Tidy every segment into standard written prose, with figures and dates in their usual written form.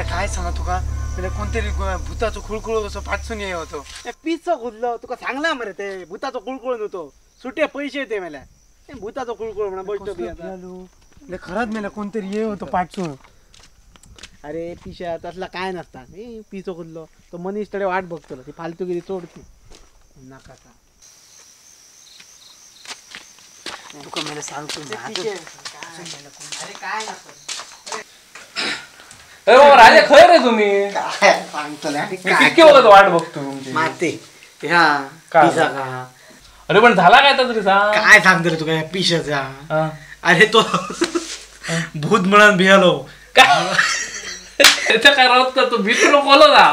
काय सांगा तुका, मला कोणतरी भूताचो खुळखुळो कसो पाटसून ये होतो. पिचो खुदलो तुका सांगला मरे, ते भूताचो खुळखुळो नव्हतो, सुटे पैसे ते मला भूताचो खुळखुळो म्हणा बसतो बी. खरंच मला कोणतरी ये होतो पाटसून. अरे पिशा तसला काय नसता, पिचो खुदलो तो मनीस तडे वाट बघतलो, ती फालतूगिरी सोडती नका. तुका मला सांगतो. अरे काय नसतं. अरे बाबा राजे खय रे तुम्ही, काय सांगतले किती वगैरे वाट बघतो तुमची माते ह्या पिसा का. अरे पण झाला काय तरी सांग. काय सांगतो रे तुका पिशाचा. अरे तो भूत म्हणून भियालो काय काय राहत का तो भीतर कोलो ना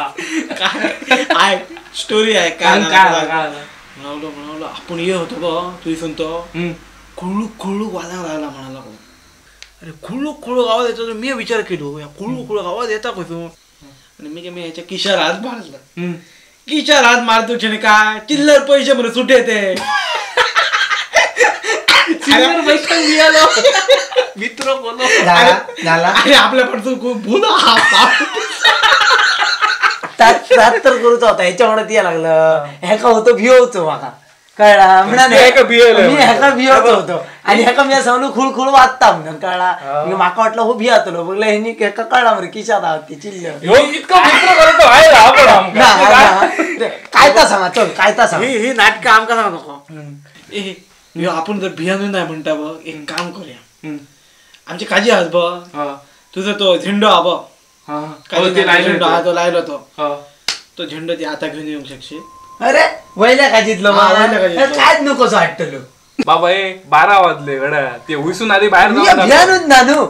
काय स्टोरी आहे काय म्हणावलो म्हणावलो आपण ये होतो ग तुझी तो खुळूक खुळूक वाजायला लागला म्हणाला. अरे खुळूक खुळूक आवाज येतो, मी विचार केलो या खुळूक खुळूक आवाज येता कसो, आणि मी काय मी ह्याच्या खिशार हात मारला. खिशार हात मारतो क्षणी काय चिल्लर पैसे बरं सुटे ते चिल्लर पैसे मिळालो मित्र बोलो झाला. अरे आपल्या पण खूप भूत तर करूचा होता, ह्याच्यामुळे ती लागलं ह्याका होतो भिवतो माका कळला म्हणा, मी ह्याका भिवतो होतो आणि ह्याका मी सांगलो खुळखुळ वाजता म्हणून कळला. माका वाटलं हो भियातलो बघलं ह्यांनी ह्याका कळला मरे खिशात आहोत ते चिल्लर. काय ता सांगा चल, काय ता सांग. ही नाटकं आमका सांग नको. आपण जर भियानू नाही म्हणता बघ, एक काम करूया, आमची काजी आहात बघ, तुझा तो झेंडो हा बघ, झेंडो हा तो लायलो तो तो झेंडो ती आता घेऊन येऊ शकशील. अरे वयल्या काजीतलं काय नकोस वाटतं बाबा. ए 12 वाजले गड्या, ते हुसून आधी बाहेर जाऊन ना नू.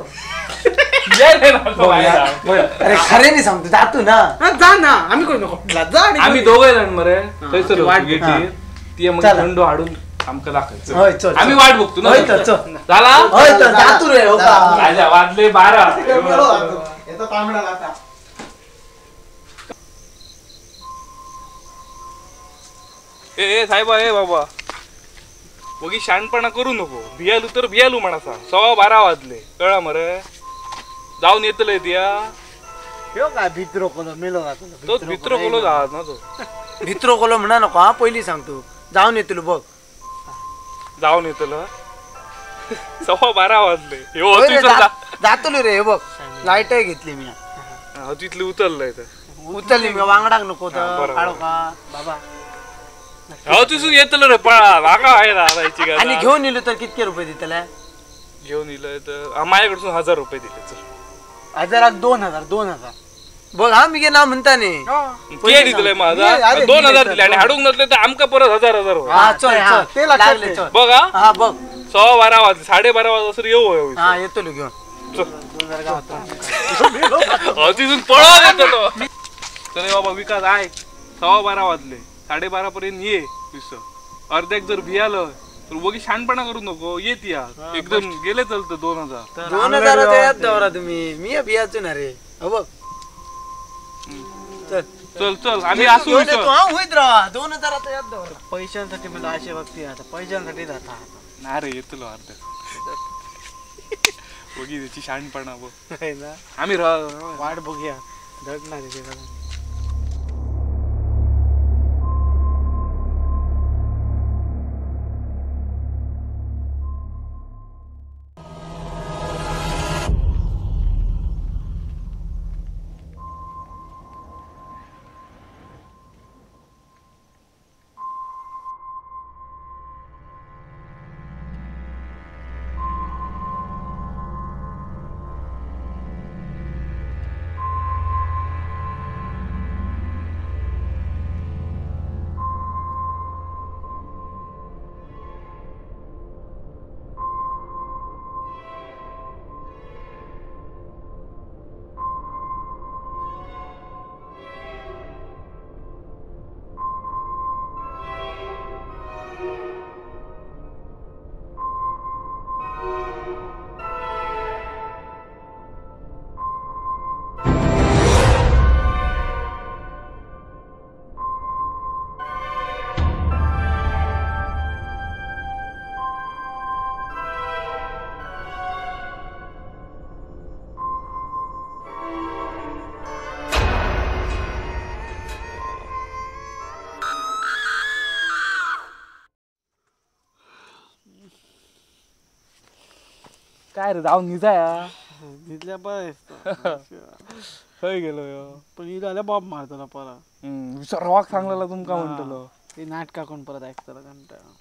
अरे खरे नाही सांगतो, जातो ना जा ना, आम्ही कोण नको जा, आम्ही दोघे जण मरे थंयसर गेटीर ती मग झेंडो हाडून आमका दाखवायचं, आम्ही वाट बघतो ना. झाला जातो रे वाजले 12. ए साहेबा, ए बाबा वगी शाणपणा करू नको, भियालू तर भियालू म्हणासा. 12:15 वाजले कळा मरे, जाऊन येतले तिया. काय भित्रो कोलो मेलो तो भित्रो कोलो जा ना तो भित्रो कोलो म्हणा नको. हा पहिली सांगतो, जाऊन येतलो बघ, जाऊन येतलो. 12:15 वाजले जातलो रे. हे बघ लाईट घेतली मी, तिथली उचललंय तर उचलली मी, वांगडाक नको तर काढू का बाबा. हो तुझून येतलो रे पळा माका आहे ना. आणि घेऊन येलो तर कितके रुपये दितले? घेऊन येलो तर माझ्याकडून 1000 रुपये दिले. चल हजारात 2000 2000 बघ. हा मी ना म्हणता नाही दिले माझा 2000 दिले आणि हाडूक नसले तर आमका परत 1000 1000. चल ते लागले बघ. हा बघ 12:15 वाजले, 12:30 वाजता येऊ. हा येतो घेऊन. तिथून पळा येतलो. चल बाबा विकास आहे, 12:15 वाजले, 12:30 पर्यंत ये. अर्ध्याक जर भियालं तर वगी शाणपणा करू नको, येत या एकदम गेले चलतं. 2000 2000 यात दवरा तुम्ही, मी भियाचो ना रे. हो बघ चल चल चल आम्ही असू होईत राहा. 2000 यात दवरा. पैशांसाठी मला असे बघते आता, पैशांसाठी जाता ना रे. येतलो अर्ध्या वगी त्याची शाणपणा बघ ना, आम्ही वाट बघूया धडणार. काय रे जाऊन निजाया निजल्या बरं खंय गेलो यो पण इलो जाल्यार बॉम्ब मारतलो परत सर्वाक सांगलेला तुमकां म्हणटलो ती नाटकां कोण परत आयकतलो कंटाळो.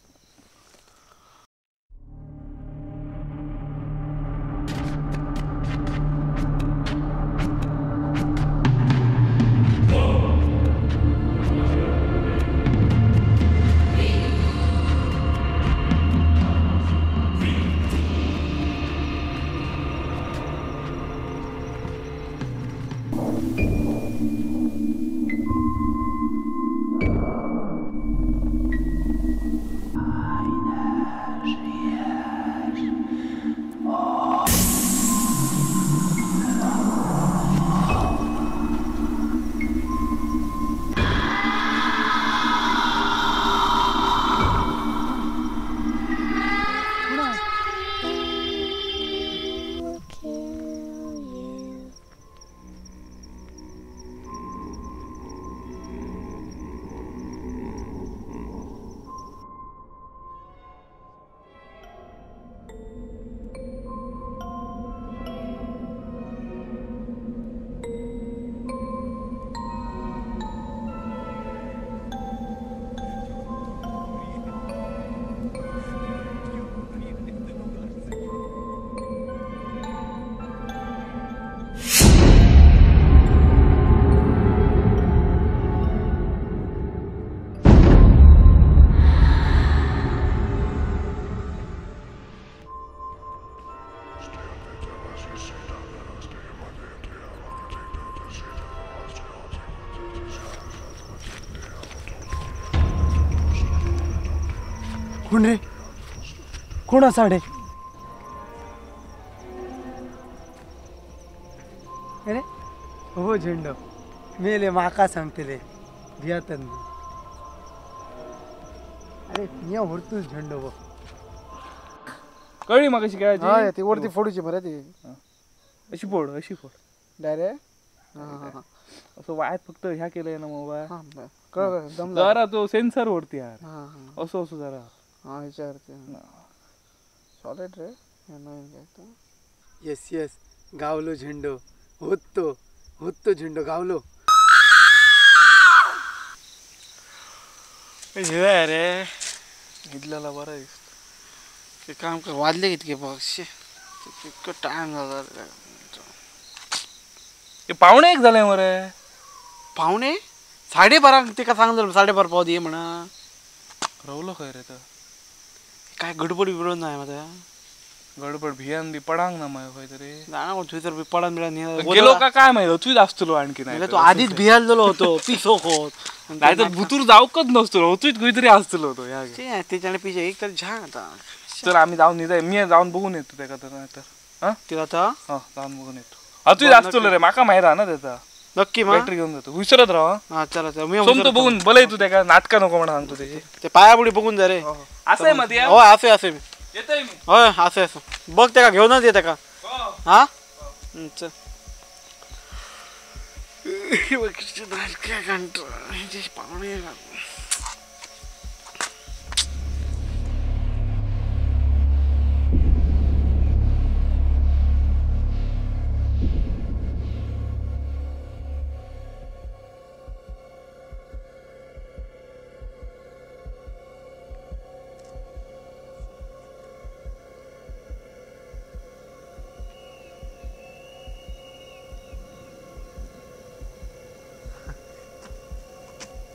कोण रे कोण असा रे? अरे हो झेंडो मेले माका सांगतले भियातन. अरे मिया व्हरतूच झेंडो बो कळ्ळी म्हाका कशी खेळायची. हय ती वरती फोडूची मरे ती अशी फोड अशी फोड डायरेक्ट असं वायत फक्त ह्या केलंय ना मोबाईल कळ जरा तो सेन्सर वरती यार असो असो जरा हा ह्याच्यावरती सॉलिड रे नवीन काय. येस येस गावलो झेंडो होत तो झेंडो गावलो. हे रे न्हिदलेला बरं दिसतं. ते काम कर वाजले कितके बघ इतकं टायम झाला. ते 12:45 झालंय मरे. 11:45 12:30 ते का सांगलं 12:30 पाव दे म्हणा. रवलो खंय रे तर काय गडबड बिडबड नाही माझ्या गडबड भियान बी पडांग ना माय खंय तरी जाणा कोण थंयसर बी पडान बिडान गेलो का काय माहिती थंयच आसतलो आणखी. नाही तो आधीच भियालेलो होतो पिसो खोत नाही तर भुतूर जावकच नसतो थंयच खंय तरी आसतलो तो. ह्या तेच्याने पिशे एक तर झांग आता तर आम्ही जाऊन निजाय मी जाऊन बघून येतो तेका तर नाही तर हां ते आता हां जाऊन बघून येतो. थंयच आसतलो रे माका माहिती हा ना त्याचा नक्की बॅटरी घेऊन जातो विसरत राव. हां चला चला मी सोमतो बघून बलय तू तेका नाटका नको म्हणून सांगतो त्याची ते पायाबुडी बघून जा रे. असं मध्ये हो असे असे मी येतोय मी. होय असे असं बघ तेका घेऊनच ये तेका. हा चल पाहुणे.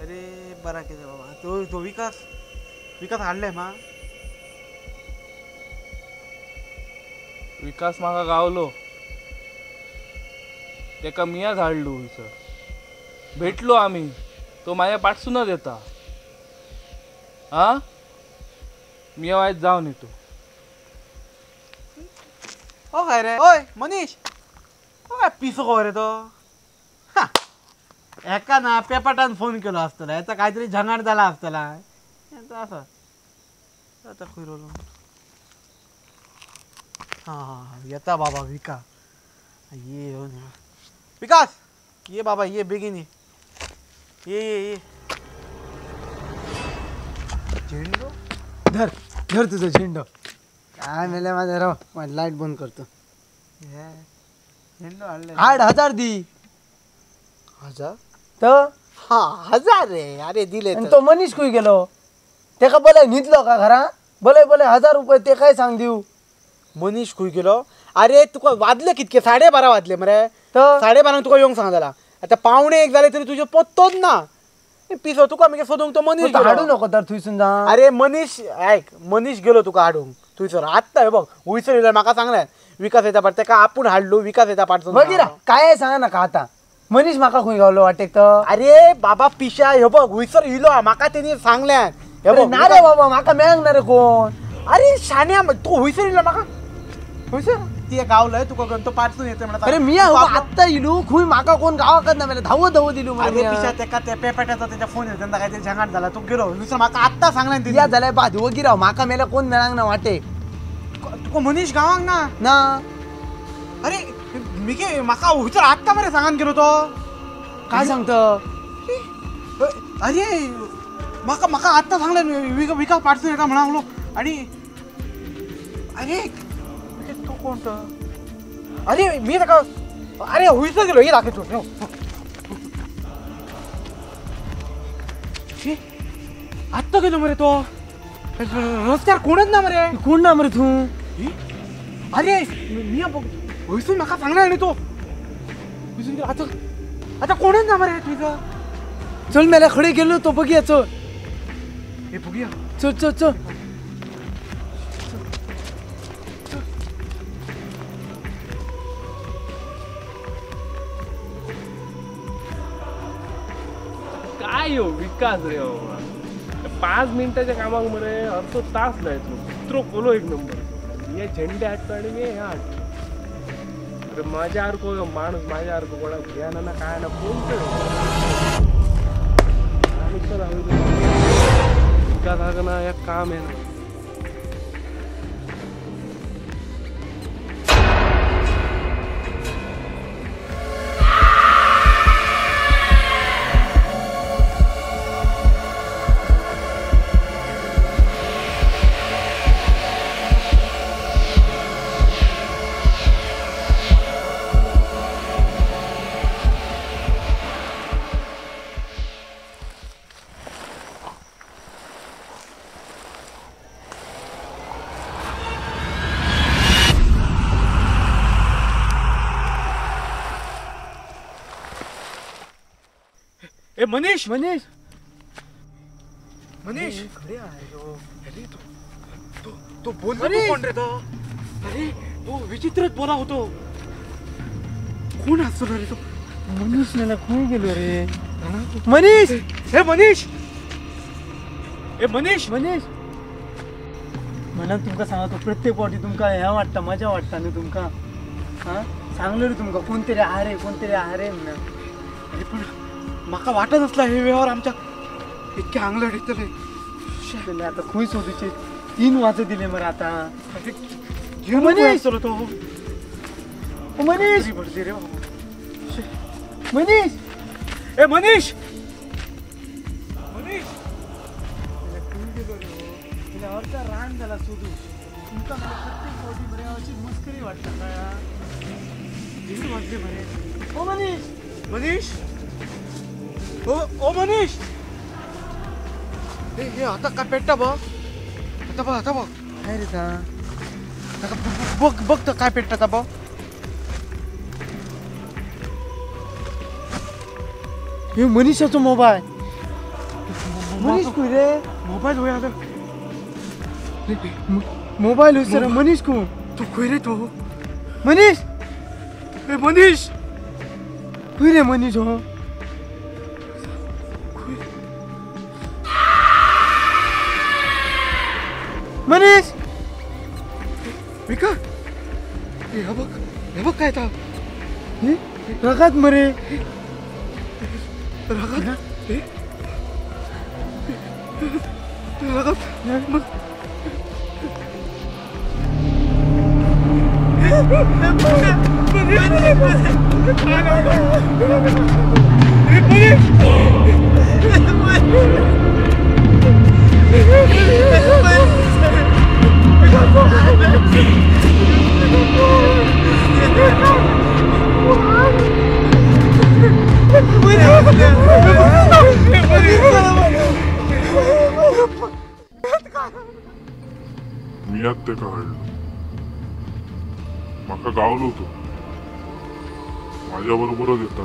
अरे बरा केलं बाबा तो तो विकास विकास हाडलाय मा विकास माका गावलो तेका मियाच हाडलो हयसर भेटलो आम्ही तो माझ्या पाठसूनच येता. हा मिया वायत जाऊन येतो. ओ काय रे ओय मनीष ओ काय पिसो खबर रे तो एका ना पेपाटान फोन केलो आसतलो याचा काहीतरी झंगाट झाला आसतला याचा असा आता खुरवलो. हां हां येता बाबा विका ये हो ना विकास ये बाबा ये बेगीन ये ये ये झेंडो धर धर तुझं झेंडो. काय मेले माझ्या राव, लाईट बंद करतो. 8000 दी. हजार तर हा 1000 रे. अरे दिले. तो मनीष कुय गेलो तेका बोलाय न्हिदलो का घरा बोलाय बोलाय 1000 रुपये ते काय सांग दिऊ. मनीष खुय गेलो? अरे तुका वाजले कितके 12:30 वाजले मरे. तर 12:30 तुका येवंक सांग जाला. आता 12:45 जाले तरी तुझे पत्तोच ना पिसो. तुका मागीर सोदूंक तो मनीष हाडू नको तर थंयसून जा. अरे मनीष ऐक, मनीष गेलो तुका हाडूंक थंयसर आत्ता. हे बघ वयसर येयल्यार म्हाका सांगलें विकास येता पाट तेका आपूण हाडलो. विकास येता पाट बगीरा काय सांगा नाका आता. मनीष म्हाका खंय गावलो वाटेक तर. अरे बाबा पिशा हे बघ वयसर येयलो म्हाका तेणी सांगलें. हे बघ ना रे बाबा म्हाका मेळंक ना रे कोण. अरे शाण्या तू वयसर येयलो म्हाका वयसर ते गावलंय तुका तो पाटसून येते म्हणा. अरे मी आत्ता इलू खुय म्हाका कोण गावाकच ना मेले धावो धावो दिलू. अरे पिशा तेका ते पेपेटाचा त्याच्या फोन येतो त्यांना काय झंगाट झाला तू गेलो दुसरं म्हाका आत्ता सांगलें. या जाल्यार बाद वगी राव म्हाका मेले कोण मेळांक ना वाटे. तुका मनीष गावांक ना ना. अरे मिगे म्हाका वयसर आत्ता मरे सांगान गेलो तो. काय सांगता? अरे म्हाका म्हाका आत्ता सांगलें विकास पाटसून येता म्हणा लागलो. आणि अरे तो कोण तो? अरे मी ताका अरे हुयसर गेलो हे दाखय तूं. आत्ता गेलो मरे तो रस्त्यार कोणच ना मरे. कोण ना मरे तूं? अरे मी हुयसून म्हाका सांगलें आनी तो हुयसून गेलो. आतां आतां कोणच ना मरे तुझं. चल मेल्या खडे गेलो तो बघूया. चल हे बघूया. चल चल चल. काय हो विकास रे बाबा, 5 मिनिटाच्या कामाक मरे अर्धो तास लायतलो. कुत्रो कोलो एक नंबर. हे झेंडे हाडटा आनी मी हे हाडटा. अरे माझ्या सारको माणूस माझ्या सारको कोणाक भियाना ना काय ना कोण विकास ना एक काम आहे ना. ए मनीष मनीष मनीष खडे आहे तो. अरे तो तो तो बोलतो कोण रे तो? अरे तो विचित्रच बोला होतो. कोण असतो रे तो? मनीष मला खून गेलो रे. मनीष हे मनीष हे मनीष मनीष म्हणून तुमका सांगतो प्रत्येक पावटी तुमका ह्या वाटता मजा वाटता न्हू तुमका. हां सांगलो रे तुमका कोणतरी आरे कोणतरी आरे म्हणून. अरे पण म्हाका वाटत नसला हे व्यवहार आमच्या इतके आंगलट येतले. आता खंय सोदूचे 3 वाजत दिले मरे आता. मनीष तो मनीष भरली रे बाबा. मनीष ए मनीष मनीष अर्धा रान झाला सोदू. तुमका मला प्रत्येक पावटी बरे अशी मस्करी वाटता काय. 3 वाजले मरे. ओ मनीष मनीष ओ ओ मनीष हे हे आता काय पेट्टा बघ. आता बघ आता बघ काय रे ता बघ बघ तर काय पेट्टा ता बघ. हे मनीषाचो मोबाईल. मनीष कुय रे? मोबाईल होय आता मोबाईल होय सर. मनीष कोण तू खुय रे तो? मनीष ए मनीष खुय रे मनीष हो? मनीष विका हे बघ हे बघ काय ता रगात मरे. रगात रगात मग मी आत तेका हाडलो, म्हाका गावलो तो, माझ्या बरोबरच येता.